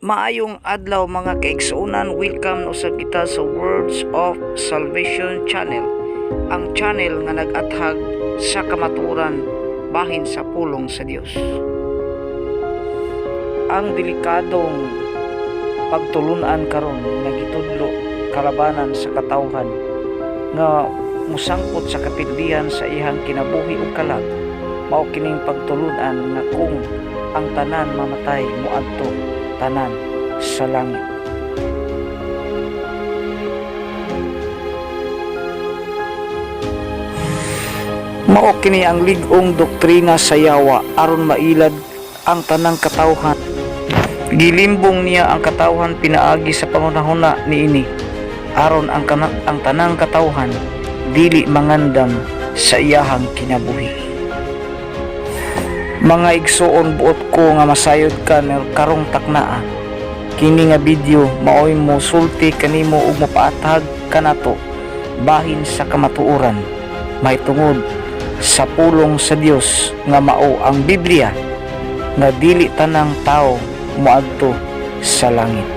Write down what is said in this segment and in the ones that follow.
Maayong adlaw, mga kaigsuonan. Welcome na usab kita sa Words of Salvation Channel. Ang channel nga nag-athag sa kamatuoran bahin sa pulong sa Dios. Ang delikadong pagtulunan karon nga gitudlo kalabanan sa katawhan nga musangkot sa kapildihan sa iyang kinabuhi ug kalag, mao kining pagtulunan nga kung ang tanan mamatay, moadto tanan sa langit. Mao kini ang lig-ong doktrina sa yawa aron mailad ang tanang katawhan. Gilimbong niya ang katawhan pinaagi sa panghunahuna niini aron ang tanang katawhan dili mangandam sa iyahang kinabuhi. Mga igsuon, buot ko nga masayod ka karong taknaa. Kini nga video maoy mo sulti kanimo ug mopaathag kanato bahin sa kamatuoran mahitungod sa pulong sa Dios nga mao ang Biblia, nga dili tanang tao moadto sa langit.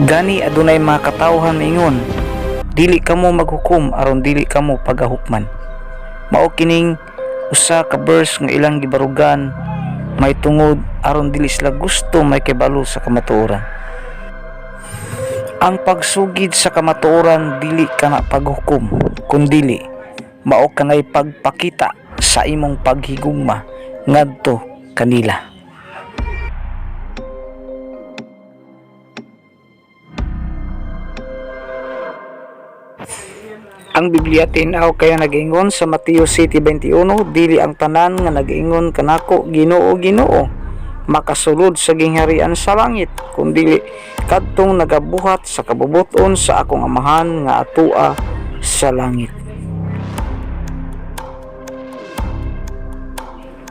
Gani adunay mga katawhan ingon, "Dili kamo maghukom aron dili kamo pagahukman." Mao kining usa ka verse nga ilang gibarugan may tungod aron dili sila gusto may kibalo sa kamatuoran. Ang pagsugid sa kamatuoran dili kana paghukom, kundili mao kanay pagpakita sa imong paghigugma ngadto kanila. Ang Biblia tin-aw kaya nag-ingon sa Mateo 7:21, "Dili ang tanan nga nag-ingon kanako, 'Ginoo, Ginoo,' makasulod sa gingharian sa langit, kundili kadtong nagabuhat sa kabubut-on sa akong Amahan nga atua sa langit."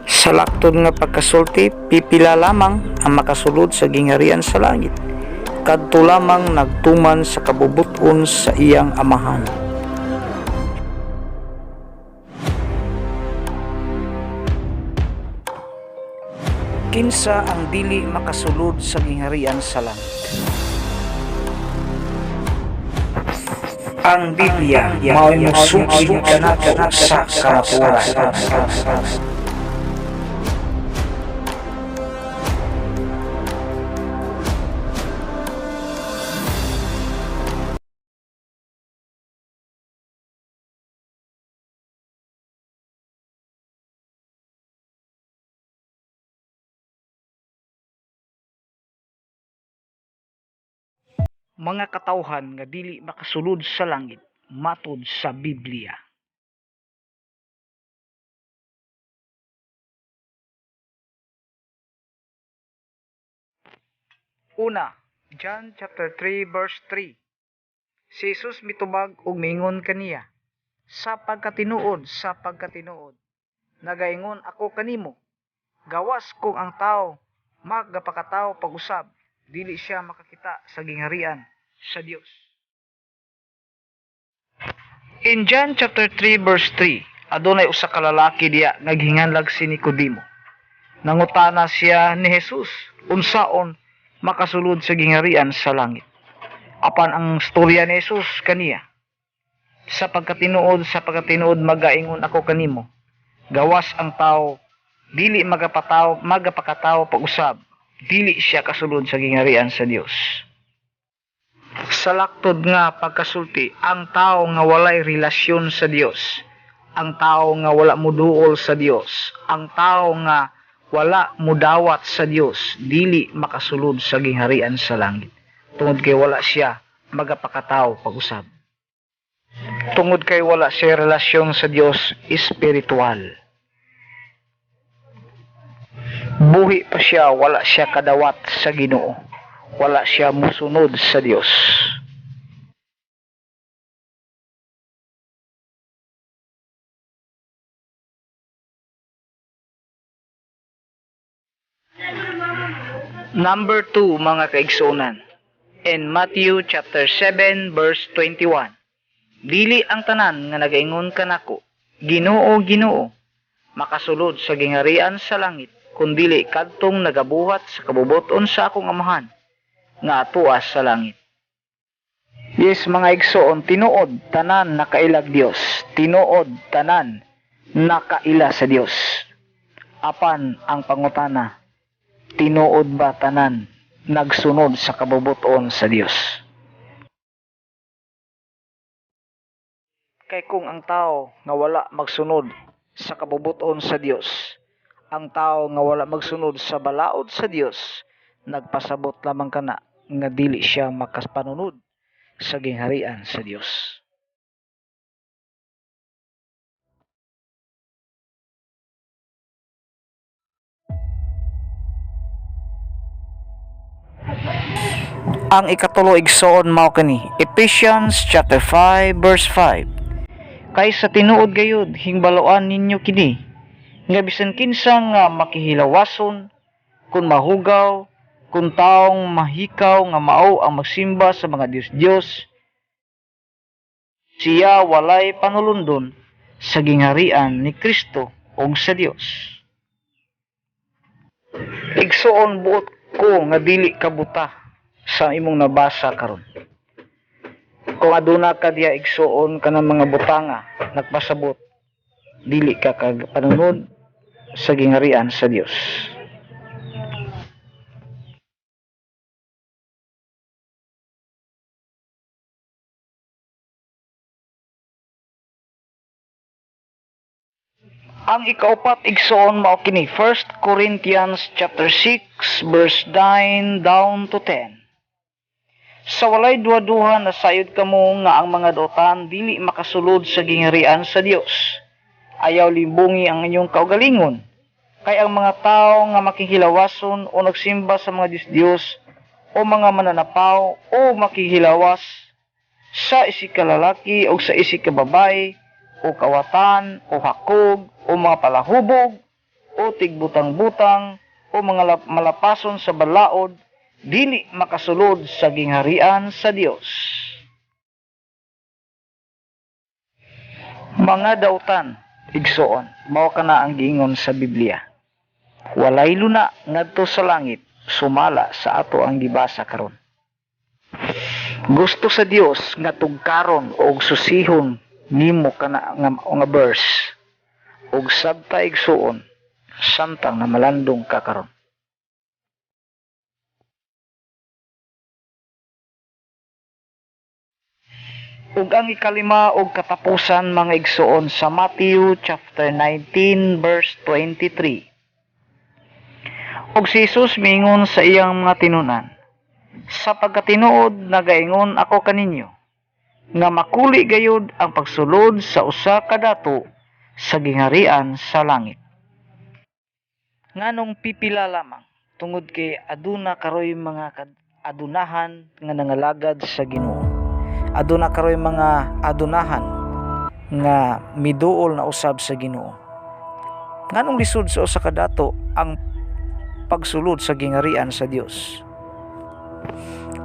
Sa laktod nga pagkasulti, pipila lamang ang makasulod sa gingharian sa langit. Kadto lamang nagtuman sa kabubut-on sa iyang Amahan. Kinsa ang dili makasulod sa gingharian sa langit? Ang Biblia mao'y mosugid kanato sa kamatuoran. Mga katawhan nga dili makasulod sa langit matud sa Biblia. Una, John chapter 3 verse 3. Si Jesus mitubag ug miingon kaniya, "Sa pagkatinuod, sa pagkatinuod, nagaingon ako kanimo, gawas kung ang tao magapakatao pag-usab, dili siya makakita sa gingharian sa Dios." In John chapter 3 verse 3, adunay usa ka lalaki diya nga gihinganlag si Nicodemo. Nangutana siya ni Jesus unsaon makasulod sa gingharian sa langit. Apan ang storya ni Jesus kaniya, "Sa pagkatinuod, sa pagkatinuod, magaingon ako kanimo, gawas ang tao dili magapakatao pag-usab, dili siya kasulod sa gingharian sa Dios." Sa laktod nga pagkasulti, ang tao nga walay relasyon sa Dios, ang tao nga wala muduol sa Dios, ang tao nga wala mudawat sa Dios, dili makasulod sa gingharian sa langit. Tungod kay wala siya magapakatao pag-usab. Tungod kay wala siya relasyon sa Dios espiritual. Buhi pa siya, wala siya kadawat sa Ginoo. Wala siya musunod sa Dios. Number 2, mga kaigsuonan. In Matthew chapter 7 verse 21. "Dili ang tanan nga nagaingon kanako, 'Ginoo, Ginoo,' makasulod sa gingharian sa langit, Kundili kadtong nagabuhat sa kabubut-on sa akong Amahan nga atoa sa langit. Yes, mga igsoon, tinuod tanan nakailag Dios, tinuod tanan nakaila sa Dios. Apan ang pangutana, tinuod ba tanan nagsunod sa kabubut-on sa Dios? Kay kung ang tao nga wala magsunod sa kabubut-on sa Dios, ang tao nga wala magsunod sa balaod sa Dios, nagpasabot lamang kana nga dili siya makapanunod sa gingharian sa Dios. Ang ikatulo, igsoon, mao kini, Ephesians chapter 5 verse 5. Kay sa tinuod gayud hingbaloan ninyo kini, nga bisan kinsa nga makihilawason, kun mahugaw, kun taong mahikaw nga mao ang magsimba sa mga Dios-Dios, siya walay panulundon sa gingharian ni Kristo ug sa Dios. Igsoon, buot ko nga dili kabuta sa imong nabasa karon. Kung aduna ka diya, igsoon, kanang mga butanga nagpasabot dili ka kag panunod sa gingharian sa Dios. Ang ikaupat, igsoon, mao kini, 1 Corinthians chapter 6 verse 9 down to 10. Sa walay duha-duha nasayod kamo nga ang mga dautan dili makasulod sa gingharian sa Dios. Ayaw limbungi ang inyong kaugalingon. Kay ang mga tao nga makihilawason o nagsimba sa mga Diyos-Diyos o mga mananapaw o makihilawas sa isig ka lalaki o sa isig ka babae o kawatan o hakog o mga palahubog o tigbutang-butang o mga malapason sa balaod, dili makasulod sa gingharian sa Dios. Mga dautan, igsoon, mao kana ang giingon sa Biblia. Walay luna ngadto sa langit sumala sa ato ang gibasa karon. Gusto sa Dios nga tugkaron og susihon nimo kana nga verse og sabta, igsuon, samtang namalandong ka karon. Ug ang ikalima og katapusan, mga igsuon, sa Matthew chapter 19 verse 23. Ug si Jesus miingon sa iyang mga tinunan, "Sa pagkatinuod nagaingon ako kaninyo, nga makuli gayud ang pagsulod sa usa ka dato sa gingharian sa langit." Nganong pipila lamang? Tungod kay aduna karoy mga adunahan nga nangalagad sa Ginoo. Aduna karoy mga adunahan nga miduol na usab sa Ginoo. Nganong lisod sa usa ka dato ang pagsulod sa gingharian sa Dios?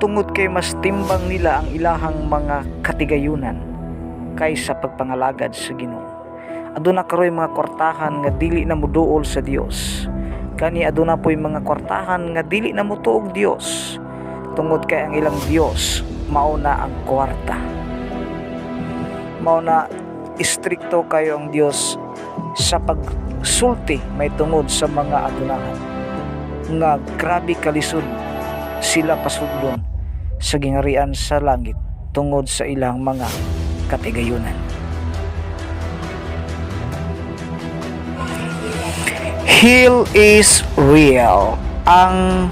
Tungod kay mas timbang nila ang ilahang mga katigayunan kaysa pagpangalagad sa Ginoo. Aduna karoy mga kwartahan nga dili na moduol sa Dios. Kani aduna poy mga kwartahan nga dili na motuog Dios. Tungod kay ang ilang Dios mao na ang kwarta. Mao na istrikto kayo ang Dios sa pagsulti may tungod sa mga adunahan nga grabe kalisod sila pasudlon sa gingharian sa langit tungod sa ilang mga katigayunan. Hell is real. Ang